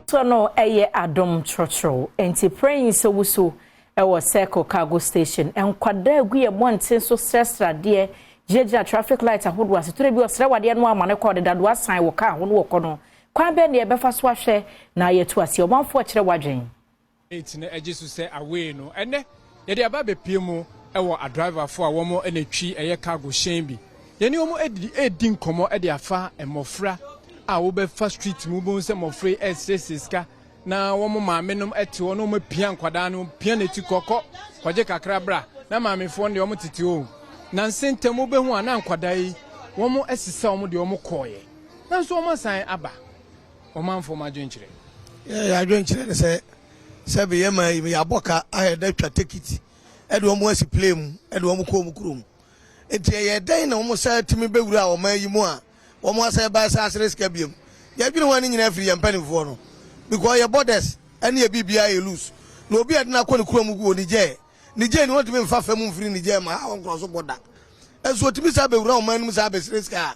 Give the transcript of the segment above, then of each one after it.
So no ɛyɛ Adom Trɔtrɔ nti Prince Owusu ɛwɔ Circle Cargo Station. Nkwadaa egu yɛ mmɔnten so srɛsrɛadeɛ, gyinagyina traffic light ahodoɔ ase tore bi ɔsrɛ wadeɛ no ama ne kɔ ɔde dadoa san wɔ kaa ho no wɔ kɔ no kwan bɛn ne yɛbɛfa so ahwɛ na yɛtu aseɛ. Ɔmanfoɔ kyerɛ wadwen. Eight no agye so sɛ awei no ɛnɛ yɛde aba abɛpie mu ɛwɔ adriverfoɔ a wɔn ɛna twi ɛyɛ cargo hyɛn bi. Yɛne wɔn edi nkɔmɔ ɛde afa mmɔfra a wɔbɛfa street mu bɛn sɛ mmɔfra yi ɛresrɛsrɛ sika na wɔn maame nom ɛte hɔ na wɔn apia nkwadaa no pia n'akyi kɔkɔ kɔgye kakra bra na maamefoɔ no deɛ wɔn tete hɔ na nsentɛm wobɛhu a na nkwadaa yi wɔn asesa wɔn deɛ wɔn kɔɔyɛ nanso wɔn asan aba. Ɔmanfoɔ mo adwenkyerɛ. Yɛ adwenkyerɛ ne sɛ sɛbi yɛ ma yi yɛabɔ ka ayɛ dɛ twa ticket ɛde wɔn asi plane mu ɛde wɔn kɔ wɔn kurom, nti ɛyɛ dɛn na wɔn sɛ tumi bɛwura wɔn yi mu a wɔn asɛ ba sɛ asere sika biem? Yɛdwene wɔn ani nyinaa firi yɛn mpanimfoɔ no because yɛ borders ɛne yɛ biribiara yɛ loose na obi a yɛde no akɔ ne kurom wɔ Niger, Niger ni, wɔntumi nfa fam mfiri Niger ma ha wɔn korɔ so border ɛnso otumi saa bɛwura wɔn anim saa bɛsere sika a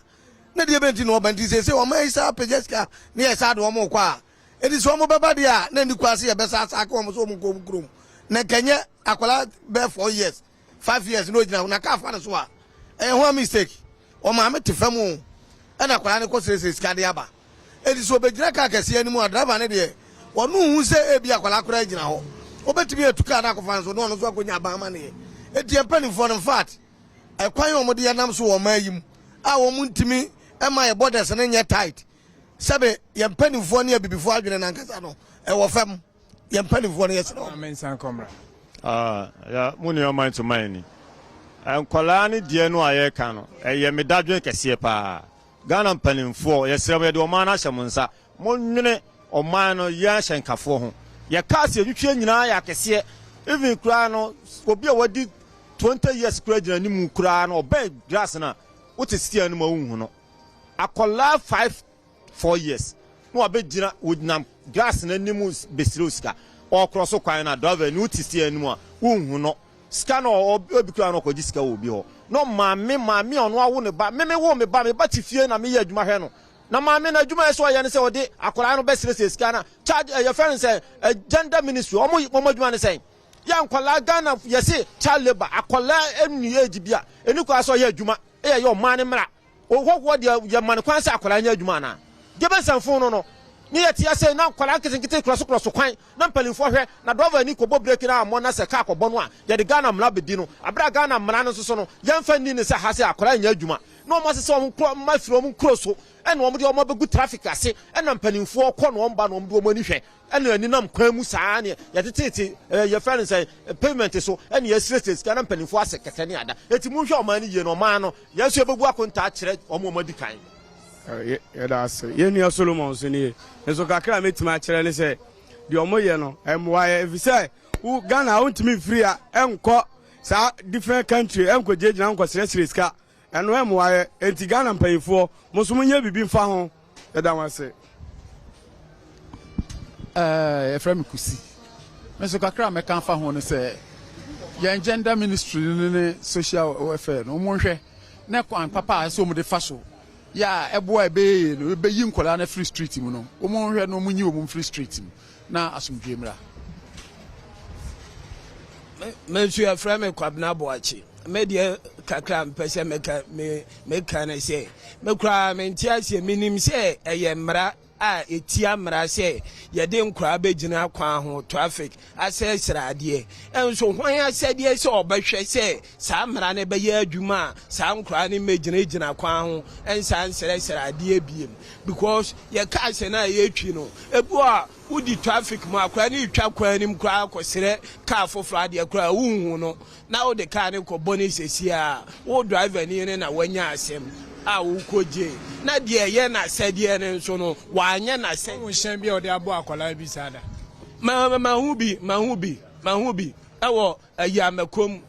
na deɛ bɛnti na ɔba. Nti sɛ wɔn ayi saa apagya sika ne yɛ saa de wɔn kɔ a edi sɛ wɔn bɛba deɛ a na ni kɔ ase yɛbɛsa asa aka wɔn so wɔn nkɔ wɔn kurom na nkɛnyɛ akwadaa bɛɛ 4 years, 5 years na ogyina na kaa fa ne so a ɛyɛ ho a mistake. Wɔn maame te fam o ɛna akwadaa no kɔ siesie sika de aba edi sɛ obɛgyina kaa kɛseɛ anim a driver ne deɛ wɔn hu sɛ ebi akwadaa koraa gyina hɔ, obɛtumi atu kaa na akɔfa nso na ɔno nso akɔnya aban ama ne yɛ. Eti mpanimfoɔ no, in fact, ɛkwan a wɔde yɛ nam so wɔ ɔman yi mu a wɔn ntumi ɛma yɛ borders no nyɛ tight, sɛbi yɛn mpanimfoɔ ne abibifoɔ adwene nankasa no ɛwɔ fam. Yɛn mpanimfoɔ no yɛ sɛ wɔn. Mensan kɔmra. Ah, ya mu nua ɔman to man ni nkwadaa ne deɛ no a yɛreka no ɛyɛ me dadwen kɛseɛ paa. Ghana mpanimfoɔ, yɛsrɛ mo, yɛde ɔman no ahyɛ mo nsa. Monwene ɔman no yɛn ahyɛnkafoɔ ho. Yɛka ase yɛtwitwie nyinaa yɛ akɛseɛ. Even koraa no, obi a wadi 20 years koraa gyina anim koraa no ɔbɛn glass no a wote steer no mu a wonhu no. Akwadaa 5, 4 years na wabɛgyina wɔgyina glass no anim bɛsrɛ sika ɔkorɔ so kwan no a driver ni wote steer no mu a wonhu no. Sika no obi kura no ɔkɔgye sika wɔ obi hɔ na maame a ɔno awo ne ba, meme wo me ba, me ba te fie na meyɛ adwuma hwɛ no na maame no adwuma yɛ sɛ ɔyɛ no sɛ ɔde akwaraa no bɛsrɛsrɛ sika na charge. Ɛyɛ fɛn no sɛ gender ministry ɔmo adwuma ne sɛn yɛ nkwadaa Ghana yɛse child labour. Akwadaa enu age bi a eni kwan sɛ ɔyɛ adwuma ɛyɛ yɛ ɔman ne mmara ɔhɔhoɔ deɛ yɛ ma ne kwan sɛ akwadaa nyɛ adwuma anaa deɛ bɛ nsɛmfo no ne yɛ te ase na nkwadaa nketenkete korɔ so korɔ so kwan na mpanimfoɔ hwɛ na driver ani kɔbɔ brake na amɔ na sɛ kaa kɔbɔ no a yɛde Ghana mmara bɛdi no abere a Ghana mmara no nso so no yɛmfa nni ne sɛ ha sɛ akwadaa nyɛ adwuma na wɔn asesɛ wɔn kuro mma firi wɔn kuro so ɛna wɔn de wɔn abɛgu traffic ase ɛna mpanimfoɔ kɔ na wɔn ba na wɔn de wɔn ani hwɛ ɛna ani nam kwan mu saa ne yɛtetete yɛfrɛ no sɛ pavement so ɛna yɛsiesie sika na mpanimfoɔ asɛ kɛtɛ ne ada. Eti mu nhwɛ ɔman no yie na ɔman no yɛn nso yɛbɛbu akonta akyerɛ wɔn a wɔn adi kan. Yɛda ase. Yɛn nua Solomon so nie nso kakra a mɛtumi akyerɛ ne sɛ deɛ ɔmo yɛ no ɛmmoa yɛ ɛfiri sɛ wo Ghana wontumi mfiri a ɛnkɔ saa different country ɛnkɔ gyinagyina nkɔsrɛsrɛ sika. Ɛno ɛmmoa yɛ enti Ghana mpanyinfoɔ mo nso monyɛ biribi mfa ho. Yɛda mo ase. Yɛfrɛ me Kusi. Me nso kakra a mɛka afa ho no sɛ yɛn gender ministry no ne social welfare no wɔn nhwɛ na kwan papa a ɛsɛ wɔn de fa so yɛ a ɛboa ɛbɛyɛ yie no ɛbɛyi nkwadaa no afiri street mu no, wɔn nhwɛ na wɔn nyi wɔn mfiri street mu na asomdwe mmra. Me nso yɛfrɛ me Kwabena Boakye. Me deɛ kakra mpɛ sɛ meka me meka ne sɛ me koraa mente aseɛ. Menim sɛ ɛyɛ mmara a ɛtia mmara sɛ yɛde nkoraa bɛgyina kwan ho traffic asrɛsrɛ adeɛ. Ɛnso hwan asɛdeɛ sɛ ɔbɛhwɛ sɛ saa mmara no bɛyɛ adwuma a saa nkoraa no mmɛgyinagyina kwan ho ɛnsa nsrɛsrɛ adeɛ biem? Because yɛkaa sɛ no a yɛtwi no ebi a wodi traffic mu akwaraa ne twa kwan anim koraa kɔsrɛ kaa foforɔ adeɛ koraa wonhu no na wode kaa no kɔbɔ ne sɛsi a wo driver ni ne na wanya asɛm a wokɔ gye na deɛ ɛyɛ n'asɛdeɛ no nso no wanyɛ n'asɛdeɛ. Wɔn hyɛn bi a ɔde abɔ akwadaa bi saa da. Ma hu bi ɛwɔ ɛyi Amakom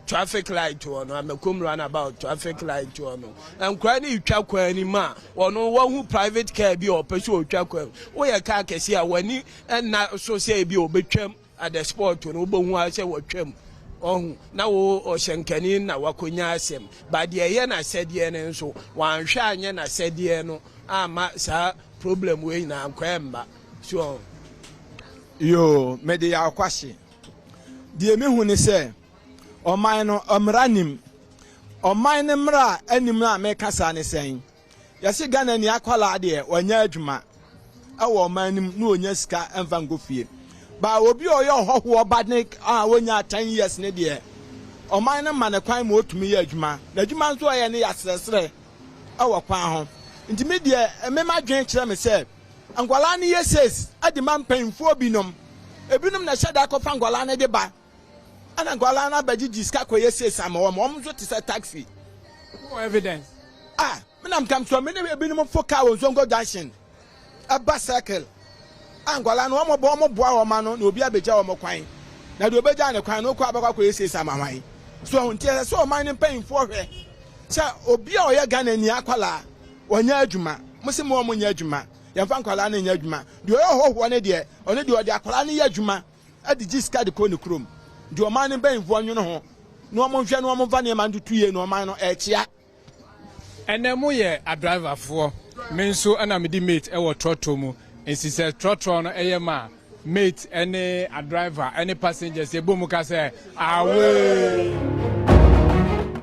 traffic light hɔ no, Amakom roundabout traffic light hɔ no. Nkwadaa no retwa kwan anim a ɔno wahu private car bi a ɔpɛ sɛ ɔtwa kwan. Woyɛ car kɛse a w'ani ɛna so sɛ ebi a ɔbɛtwam at the spot no wobɛhu a sɛ wɔtwam ɔho na wo ɔhyɛnkani na wakɔnya asɛm ba. Deɛ ɛyɛ n'asɛdeɛ no nso wanhwɛ anyɛ n'asɛdeɛ no ama saa problem wei nyinaa nkɔɛ mba. So. Yoo, mede yaw kwahye. Deɛ mehu ne sɛ, ɔman no, mmara nim. Ɔman no mmara a anim no a meka saa ne sɛn? Yɛse Ghana ni akwadaa deɛ ɔnyɛ adwuma wɔ ɔman no mu na ɔnya sika mfa nkɔ fie. Ba obi a ɔyɛ ɔhɔhoɔ ba ne a ɔnya 10 years ne deɛ, ɔman no ma no kwan ma ɔtumi yɛ adwuma. N'adwuma nso ɔyɛ no yɛ asrɛsrɛ wɔ kwan ho. Nti me deɛ, me m'adwene kyerɛ me sɛ, Nkwadaa no yɛ sales de ma mpanyinfoɔ binom. Ebinom na ɛhyɛ da kɔfa nkwadaa no de ba. Ɛna nkwadaa no abɛgyegye sika kɔyɛ sales ama wɔn. Wɔn nso te sɛ taxi. Wowɔ evidence? Ah, me nam kam so me ne ebinom fo car wɔ Nsongo junction ɛba circle. A nkwadaa no wɔn bɔ wɔn boa wɔn ano na obi abɛgya wɔn kwan. Na deɛ obɛgya ne kwan no okɔ abɛkɔ akɔyɛ sales ama hwan? So nti ɛsɛ sɛ ɔman no mpanyinfoɔ hwɛ sɛ obi a ɔyɛ Ghana ni akwadaa Wɔnyɛ adwuma. Mo se mo wɔn nyɛ adwuma. Yɛnfa nkwadaa no nyɛ adwuma. Deɛ ɔyɛ ɔhɔhoɔ no deɛ, ɔno deɛ ɔde akwadaa no yɛ adwuma de gye sika de kɔ ne kurom. Nti ɔman no mpanyinfoɔ nwene ho na wɔn nhwɛ na wɔn mfa nneɛma ntoto yie na ɔman no ɛrekyea. Ɛnɛ mo yɛ adriverfoɔ, me nso na medi mate wɔ trɔtrɔ mu, nti sɛ trɔtrɔ no yɛ ma a, mate ne adriver ne passengers yɛbɔ mu ka sɛ away.